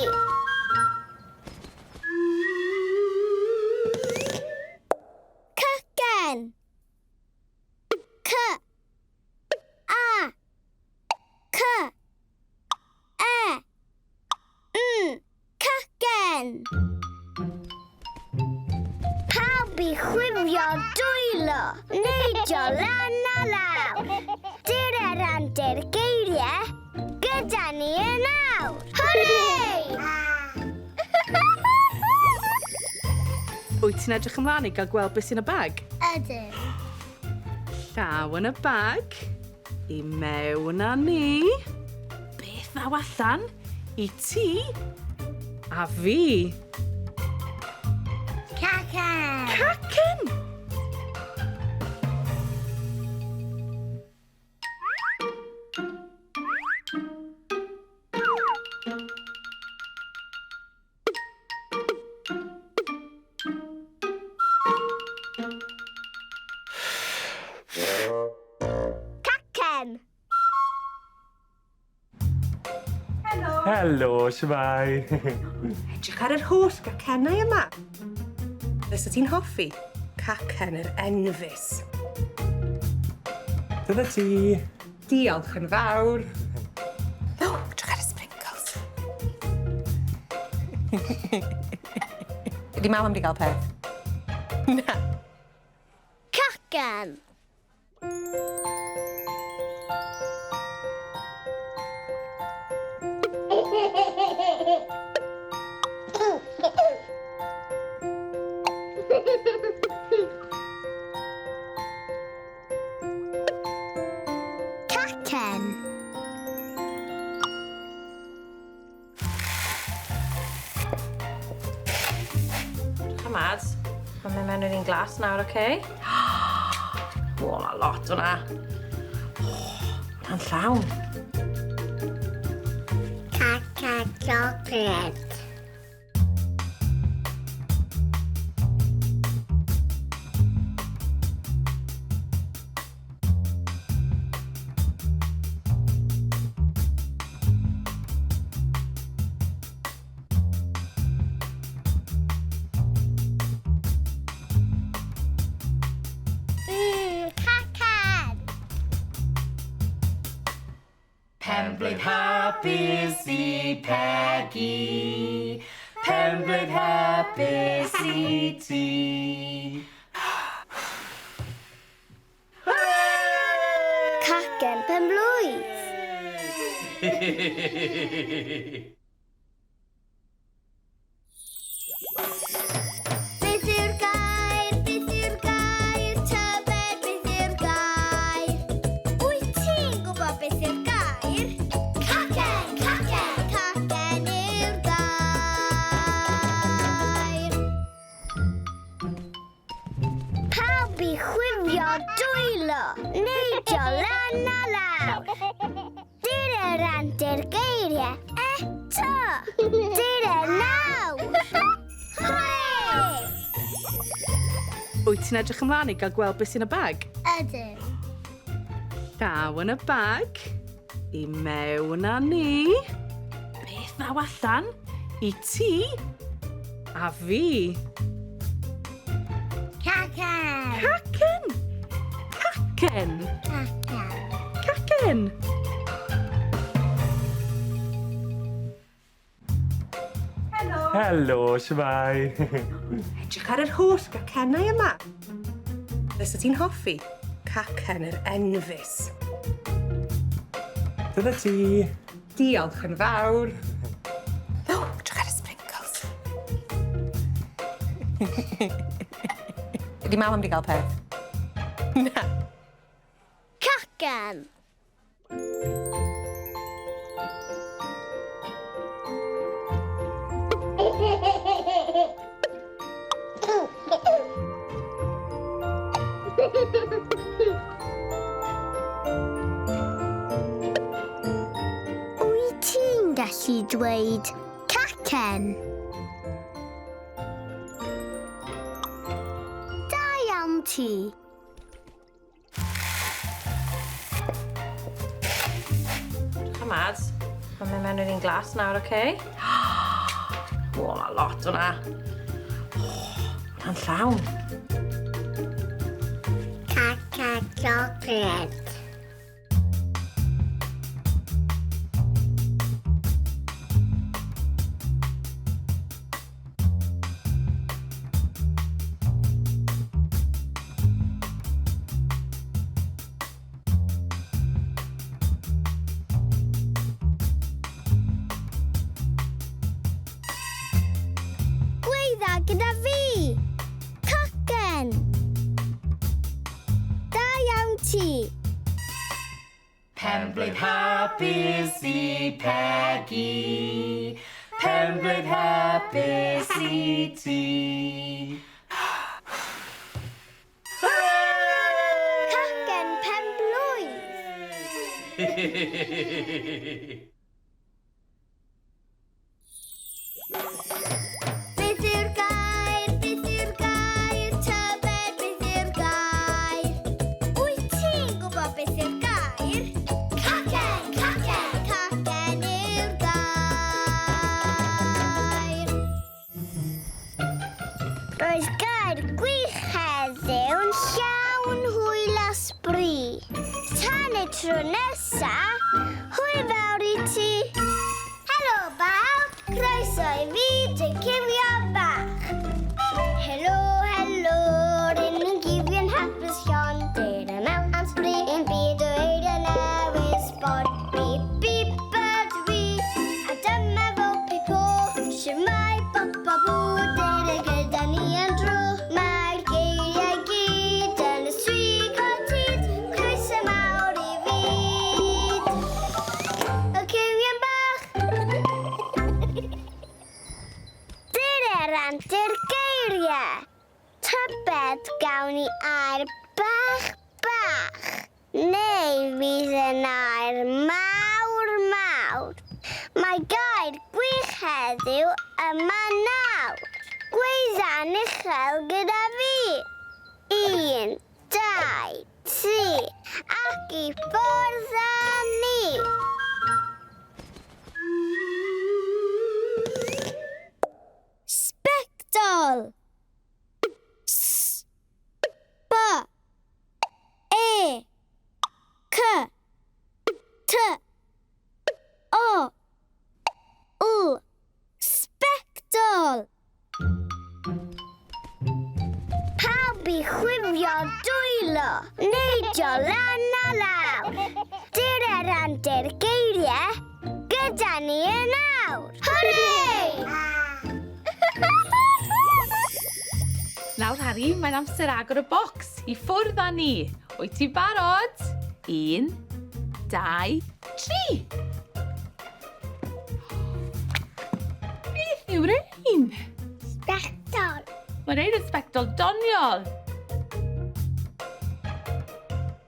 Cacen. C. A. C. E. N. Cacen. Pawb i chwifio dwylo, neidio lan a lawr. Dyr yr antur geiriau, gyda ni yn awr. Hwrê! Wyt ti'n edrych ymlaen i gael gweld beth sy'n y bag? Ydw. Llaw yn y bag. I mewn â ni. Beth ddaw allan? I ti a fi. Cacen! Cacen! Cacen! Helo, shwmae? Edrych ar yr holl gacennau yma. Fysa ti'n hoffi cacen yr enfys? Dyna ti. Diolch yn fawr. O, edrych ar y sprinkles. Ydy mam am di gael peth? Na. Cacen! Cacen! Hamad, mae'n mynd mewn i'r un glas nawr, oce? Okay? O, mae lot o'na. O, hwnna'n llawn. Caca chocolate. Cacen! Penblwydd hapus i Peggy. Penblwydd hapus i ti. Cacen pen blwydd. Beth yw'r gair? Beth yw'r gair? Tybed beth yw'r gair? Wyt ti'n gwybod beth yw'r gair? Cacen! Cacen! Cacen yw'r gair. Pawb i chwifio dwylo, neidio lan a lawr. Dyr antur geiriau eto. Dyr nawr. Hwre! Wyt ti'n edrych ymlaen i gael gweld beth sy'n y bag? Ydyn. Llaw yn y bag. I mewn â ni. Beth ddaw allan? I ti a fi. Cacen! Cacen! Cacen! Cacen. Cacen! Helo, shwmae? Edrych ar yr holl gacennau yma. Fysa ti'n hoffi cacen yr enfys? Dyna ti. Diolch yn fawr. O, edrych ar y sprinkles. Ydy mam am di gael peth? Na. Cacen! Wyt ti'n gallu dweud cacen? Da iawn ti. Hamad, mae'n mynd mewn i'r un glas nawr, oce? Okay? O, mae lot o'na. O, hwnna'n llawn. Caca chocolate. Gweidda gyda fi! Cacen! Da iawn ti! ti. Penblwydd hapus i Peggy. Penblwydd hapus i ti. Cacen penblwydd. Beth yw'r gair? Beth yw'r gair? Tybed beth yw'r gair? Wyt ti'n gwybod beth yw'r gair? Cacen! Cacen! Cacen yw'r gair. Roedd gair gwych heddiw'n llawn hwyl a sbri. Tan y tro nesa, hwyl fawr i ti. Helo bawb, croeso i fi, dy Cywion Bach. Helo, helo, ryn ni'n gywion hapus iawn. Dyr yma am sbri yn byd o eiriau newydd sbon. Bip, bip, ydw i, a dyma fo Pipo. Shwmae, bop, bop, bw, dyr y gyda ni yn dro. Mae'r geiriau gyd yn y swig o tyd. Croeso mawr i fyd. Y Cywion Bach. Dyr yr antur geiriau. Tybed gawn ni air bach bach. Neu fydd yn air mawr mawr. Mae gair gwych heddiw yma nawr. Gweidda'n uchel gyda fi. 1, 2, 3, ac i ffwrdd â ni. Sbectol. S B E C T O L. Sbectol. Pawb i chwifio dwylo, neidio lan a lawr. Dyr yr antur geiriau, gyda ni yn awr. Hwrê! Nawr, Harry, mae'n amser agor y bocs. I ffwrdd â ni. Wyt ti'n barod? 1, 2, 3. Beth yw'r ein? Sbectol. Mae'n ein yn sbectol doniol.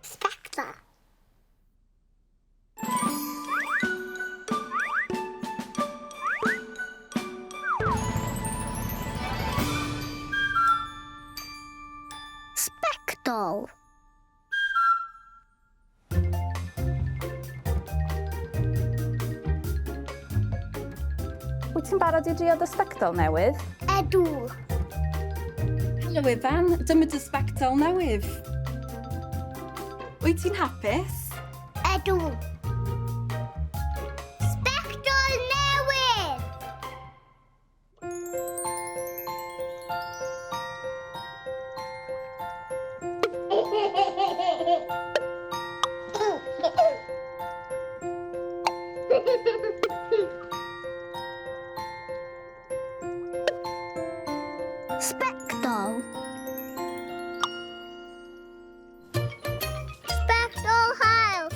Sbectol. Sbectol. Wyt ti'n barod i drio dy sbectol newydd? Ydw. Helo Ifan, dyma dy sbectol newydd. Wyt ti'n hapus? Ydw. Sbectol newydd! Sbectol. Sbectol haul.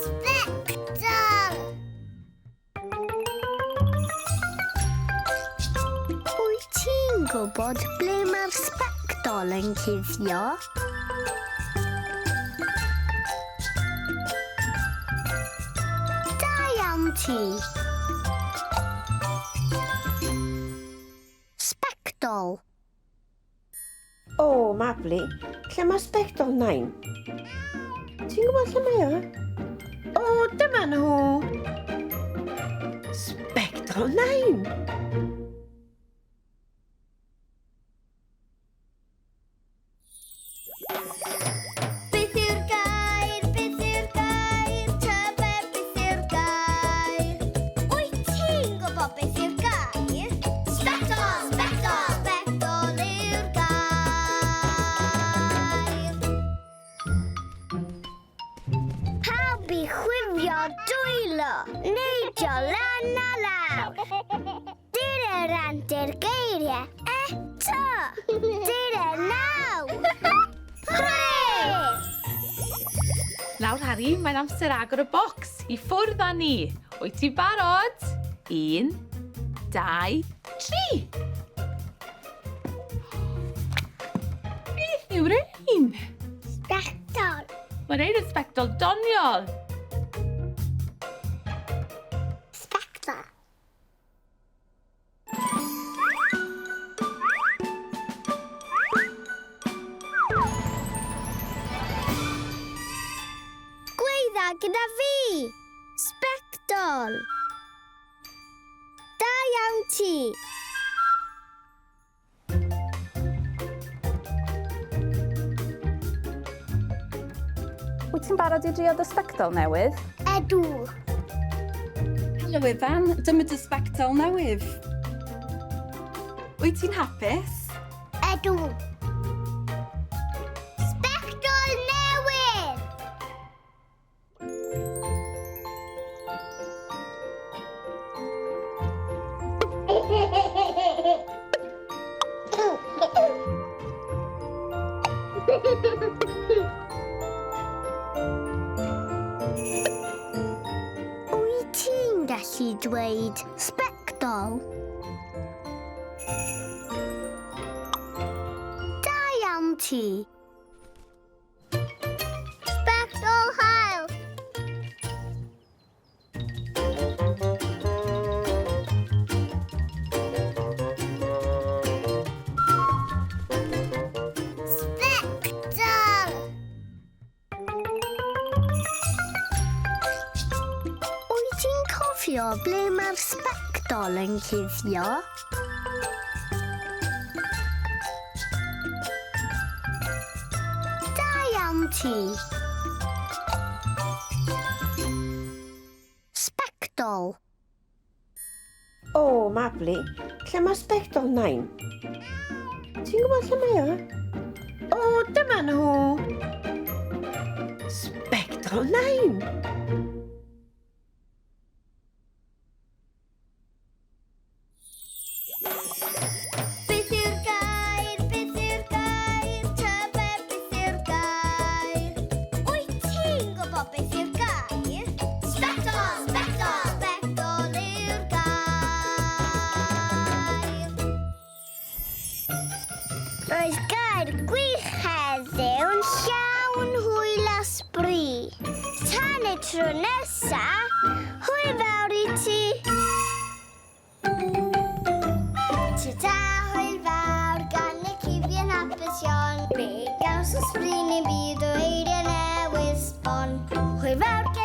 Sbectol. Wyt ti'n gwybod ble mae'r sbectol yn cuddio? Da iawn ti. Sbectol. O, Mabli, lle mae sbectol nain? Ti'n gwybod lle mae o? O, dyma nhw. Sbectol nain. Beth yw'r gair? Beth yw'r gair? Tybed beth yw'r gair? Wyt ti'n gwybod beth yw'r gair? Sbectol! Sbectol! Sbectol yw'r gair. Pawb i chwifio dwylo, neidio Neidio lan a lawr. Dyna rant i'r geiriau eto. Dyna naw. Hwrê! Nawr, Harry, mae'n amser agor y bocs. I ffwrdd â ni. Wyt ti'n barod? 1, 2, 3. Beth yw'r ein? Sbectol. Mae'n ein yn sbectol doniol. Sbectol. Gweidda gyda fi! Sbectol! Da iawn ti! Wyt ti'n barod i drio dy sbectol newydd? Ydw. Helo Ifan, dyma dy sbectol newydd. Wyt ti'n hapus? Ydw. Sbectol newydd! Wyt ti'n gallu dweud sbectol? Da iawn ti. Sbectol haul! Sbectol! Wyt ti'n cofio ble mae'r sbectol yn cuddio? Da iawn ti. Sbectol. O, Mabli, lle mae sbectol nain? Ti'n gwybod lle mae o? O, dyma nhw! Sbectol nain! Beth yw'r gair? Beth yw'r gair? Tybed beth yw'r gair? Wyt ti'n gwybod beth yw'r gair? Sbectol! Sbectol! Sbectol yw'r gair. Roedd gair gwych heddiw'n llawn hwyl a sbri. Tan y tro nesa, hwyl fawr i ti. Ta-ta, hwyl fawr gan y cyfion hapus iawn. Fe gaws o sbri neu byd o eiriau newydd sbon. Hwyl fawr.